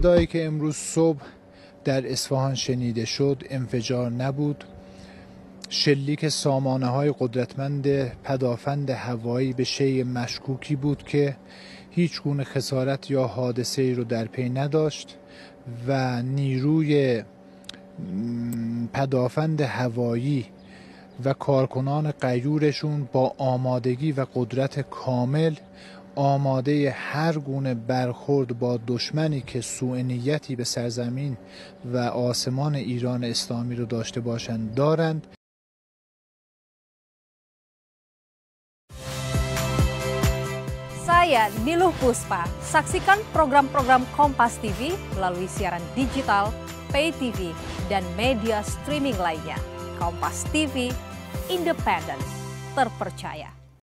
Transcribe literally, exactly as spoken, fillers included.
صدایی که امروز صبح در اصفهان شنیده شد، انفجار نبود. شلیک سامانه‌های قدرتمند پدافند هوایی به شیء مشکوکی بود که هیچ گونه خسارت یا حادثه‌ای رو در پی نداشت و نیروی، م، پدافند هوایی و کارکنان غیورشون با آمادگی و قدرت کامل آمادهٔ هر گونه برخورد با دشمنی که سوء نیتی به سرزمین و آسمان ایران اسلامی رو داشته باشند دارند. Saya Niluh Puspa. Saksikan program-program Kompas T V melalui siaran digital, pay T V, dan media streaming lainnya. Kompas T V, independen, terpercaya.